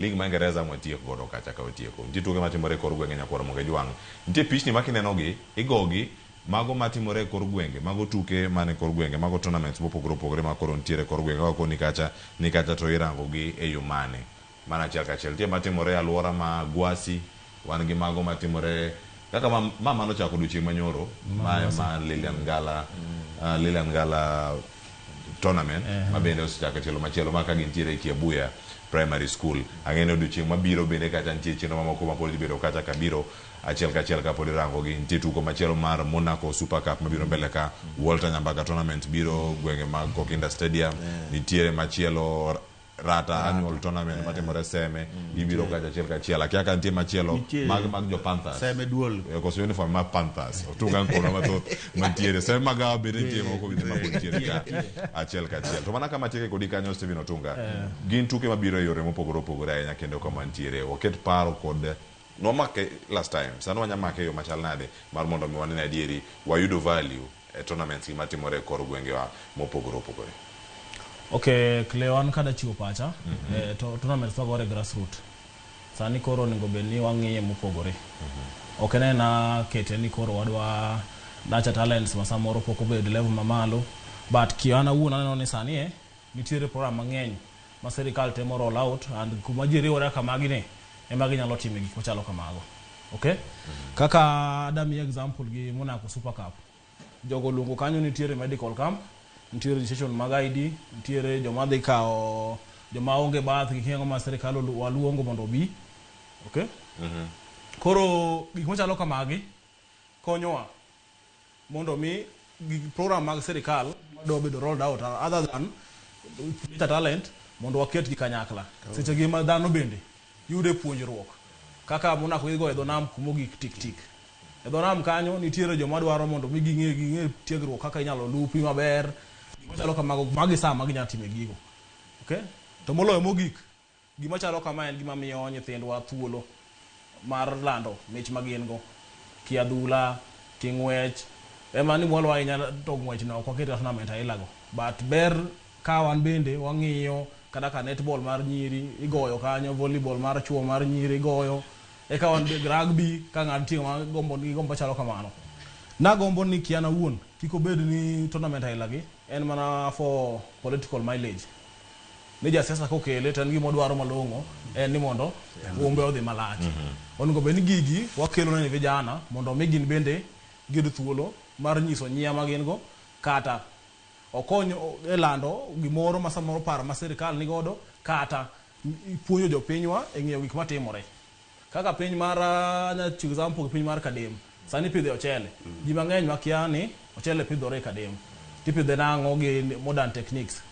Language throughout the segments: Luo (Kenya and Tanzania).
League ma Ingereza mwatieko godo kacha ka watieko. Nitie tuke matimore e kor gwenge nyakwar Moge Jwang'. Nitie pichni ma kinenogi, igogi, mago matimore e kor gwenge, mago tuke man e kor gwenge, mago tournaments mopogore opogore ma koro nitiere e kor gwenge. Ka koni kacha, ni kacha to irango gi e yo mane. Mano achiel kachiel. Nitie matimore e aluora ma Gwasi, wan gi mago matimore kaka ma, ma manochako odiochieng' manyoro, ma, ma Lilian Ngala, Lilian Ngala tournament ma bende osechako tielo machielo ma ka gintiere e Kiabuya Primary School. Ang'e ni odiochieng' mabiro bende kacha nitie chenro mamoko ma pod dhi bedo kacha kabiro achiel kachiel kapod irango gi. Nitie tugo machielo mar Monaco Super Cup mabiro mbele ka, Walter Nyambaga tournament biro gwenge mag Kokinda Stadium. Nitiere machielo Rata annual tournament matimore Seme, gibiro kacha achiel kachiel. Akia ka nitie machielo Nitie mag jo Panthers. Seme duol. Koso uniform mar Panthers. Otunga nkono mathoth mantiere. Seme magawa bende nitie moko bende mapod nitiere ka achiel kachiel. To mana kama atieke kodi kanyo Stephen Otunga. Gin tuke mabiro e yore mopogore opogore ahinya kendo kama ntiere. Waket paro kod nwamake last time. Sani wanya make e yo machal nade mar mondo mi wane ni adieri wayudo value e tournaments gi matimore e kor gwengewa mopogore opogore. Okay, Cleo, an kada chiwo pacha, to tournaments wagore grassroot. Sani koro onego bed ni wang'iye mopogore. Ok en ena kete ni koro wadwa nurture talents ma samoro pok obedo level mamalo. But ki an awuon aneno ni sani nitiere program mang'eny ma sirikal temo roll out and kuma ji riwore kaka magi ni ema ginyalo time gik machalo kamago. Okay? Kaka adamiyi example gi Monaco Super Cup. Jogo luongo kanyo nitiere medical camp, nitiere registration mag ID, nitiere joma dhi kawo joma onge bath gi kiang'o ma sirikal waluongo mondo obi. Okay? Koro gik machalo kamagi konyowa mondo mi gik program mag sirikal madwa bedo rolled out other than Future Talent mondo waketgi kanyakla. Seche gi ma dhano bende yude puonjruok kaka Monaco gigo e dho nam kumogik tik tik. E dho nam kanyo nitiere joma dwaro mondo mi ging'e tiegruok kaka inyalo lupi maber, gik machalo kamago, magi saa ma ginyalo time gigo. Okay? To moloyo mogik, gima chalo kama en gima miyo nyithindwa thuolo mar lando mich ma gin go. Ki adhula, ki ng'wech, ema ni mwalo ahinya to ng'wech no ok waket tournament aila go. But ber ka wan bende wang'iyo kata ka netball mar nyiri igoyo kanyo, volleyball mar chuo mar nyiri igoyo, eka wan be rugby ka ng'ato nitie ng'ama gombo nigi gombo machalo kamano. Nagombo ni kian awuon kik obed ni tournament aila gi en mana for political mileage. Ni jasiasa kokele to en gima odwaro malong'o en ni mondo humbe odhi malach. Onego bed ni gigi wakelo ne vijana mondo mi gin bende giyud thuolo mar nyiso nyia ma gin go kata okony e lando gimoro ma samoro paro ma sirikal nigodo kata puonjo jopinywa e ng'eyo gik matimore. Kaka piny mar anya chiwo example piny mar Kadem sani ipidhe ochele. Ji mang'eny makia ni ochele pidhore e Kadem. Tipidhe nang'o gi modern techniques.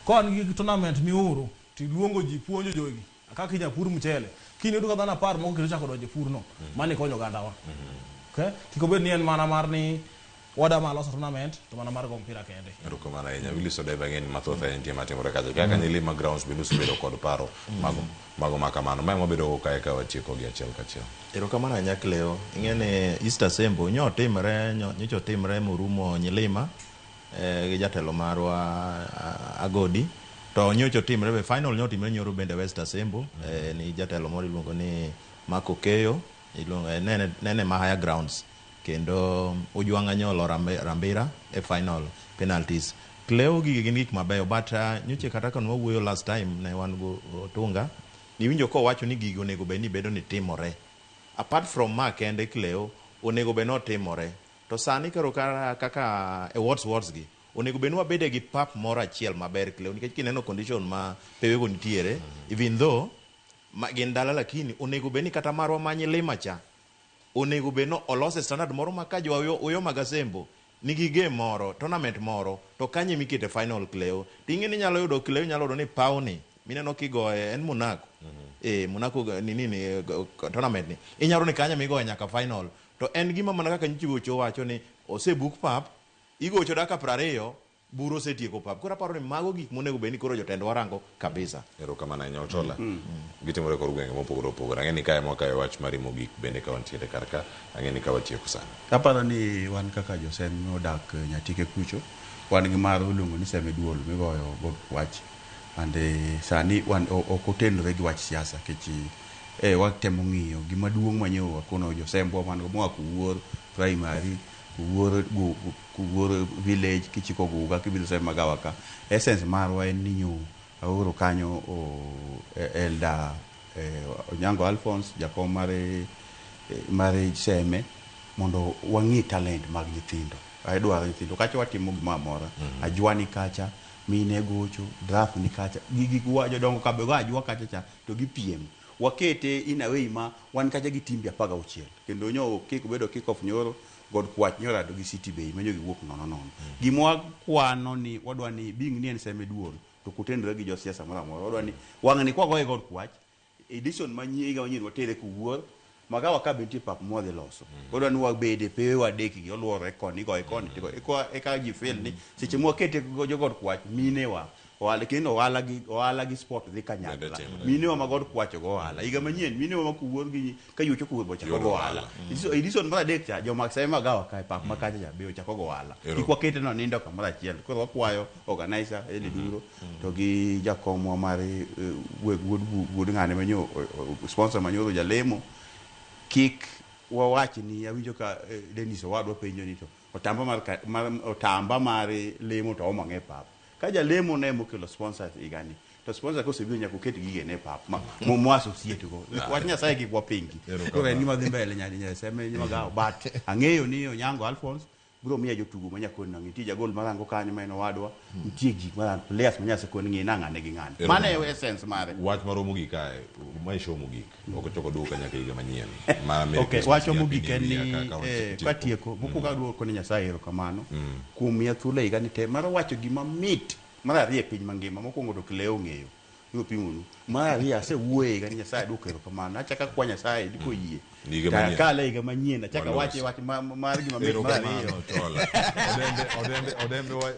Ka wan gi tournament mioro tiluongo ji puonjo jogi kaka inya pur mchele. Kiny iyudo ka dhano 10 moko kendo ochako donjo e pur no. Mano ikonyo ogandawa. Okay? Kik obed ni en mana mar ni wada ma loso tournament to mana mar go mpira kende. Erokamano ahinya. Willis Odeba ng'eni mathoth ahinya nitie matimore kacha. Kaka Nyilima grounds bende osebedo kod paro mago ma kamano. Mae mwabedo go kae ka watieko gi achiel kachiel. Erokamano ahinya Cleo. Ing'e ni Easter Sembo nyo otimre nyocha otimre morumo Nyilima gi jatelo marwa Agodi. To nyocha otimre be final nyo otimre nyoro bende West Asembo ni jatelo moro iluongo ni Mark Okeyo iluongo nene Mahaya grounds. Kendo Ojwang'a nyolo Rambira e final penalties. Cleo gigi gin gik mabeyo but nyocha kata ka nwawuoyo last time ne wan go Otunga niwinjo kowacho ni gigi onego bed ni bedo ni timore. Apart from ma kende Cleo onego bed ni otimore. To sani koro kaka e wards wards gi onego bed ni wabede gi pap moro achiel maber Cleo nikech kineno condition ma pewego nitiere even though ma gin dala lakini onego bed ni kata marwa ma Nyilima cha onego bed ni olose standard moro ma ka jo Uyoma Gasembo nigi game moro, tournament moro, to kanye mikete final Cleo. Ting'e ni inyalo yudo Cleo inyalo yudo ni pawni mineno kigoye en Monaco. Eh, Monaco ni ni tournament ni. Inyalo yudo ni kanye migoye nyaka final. To en gima mana kaka nyocha Ocho wacho ni osebook pap, igocho dakika 20 buru osetieko pap. Koro aparo ni mago gik monego bed ni koro jotendwa rango kabisa. Erokamano ahinya Ochola. Gitimore kor gwenge mopogore opogore. Ang'e ni kae mwakawe wach mari mogik bende ka wantiere kar ka, ang'e ni ka watieko sani. Aparo ni wan kaka josem modak Nyatike kucho, wan gi marwa iluongo ni Seme Duol migoyo go wach. And sani wan ok otenore gi wach siasa nikech watemo ng'iyo gima duong' manyo wakono josembwa man go moa Kuwuor primary, Kuwuor, Kuwuor village, kichiko Guga kibiro Seme Magawa ka. Essence marwa en ni nyo aoro kanyo Elder Onyango Alphonse, jakom mar Seme, mondo wang'i talent mag nyithindo. Adwaro nyithindo kacha watimo gimoro amora. Ajwa ni kacha, mine gocho, draft ni kacha, gigi jodongo ka be go ajwa kacha cha to gipiem. Wakete in a way ma wan kacha gi timbe 16 kendo nyo kik bedo kick off nyoro God Kwach nyorado gi City Bay manyo giwuok nono nono. Gima wakwano ni wadwa ni being ni en Seme duol to kotenore gi josiasa moro amora wadwa ni wang' ni kwagoye God Kwach edition manyien higa manyien watere Kuwuor Magawa ka be nitie pap mwadhi loso. Wadwa ni wabede pewe wadek gi oluorore koni igoye koni tigoye eka ji feel ni seche mwakete go jo God Kwach minewa ohala kendo ohala gi sport dhi kanyakla. Minewa ma God Kwach go ohala higa manyien minewa ma Kuwuor gi ka yucho Kuwuor be ochako go ohala. Edition mar adek cha joma Seme Magawa ka e pap ma kacha cha be ochako go ohala. Kik wakete no nindo kamoro achiel. Koro wakwayo organizer Eli Duro to gi jakomwa mar weg wuod ng'ane manyo sponsor manyoro jalemo kik wawach ni awinjo ka Dennis owadwa penjo ni to otamba mar otamba mar lemo to omo ang'e pap. Ka jalemo ne mokelo sponsors higani to sponsor kosebiro nyaka oket gigene e pap mo associate go. Wach Nyasaye kik wapingi. Koro en gima dhi mbele nyadi Seme Magawa but ang'eyo ni Onyango Alphonse biro miya jotugo ma nyakoni nang' nitie jagol marango kanyo ma en owadwa nitie gik ma players ma nyase koni ng'i na ng'ane gi ng'ane. Mano e essence mare. Wach maro mogik kae, mae show mogik. Ok ochako duoka nyaka higa manyien. Ma Merry Okay, Christmas wacho gi Happy mogik en New Year ni kaka watieko. Katieko mokwongo adwoko ne Nyasaye erokamano kuom miya thuolo e higani te mar wacho gima mit mar ariyo e piny mangima. Mokwongo to Cleo ong'eyo biro pimonu. Mar ariyo asewuoye higa ni Nyasaye aduoko erokamano. Achako akwa Nyasaye ni koyie. Higa To manyien. akale higa manyien achako Walos. awache wach mar gima mit mar ariyo. Erokamano Chola. Odembe, odembe, odembe wa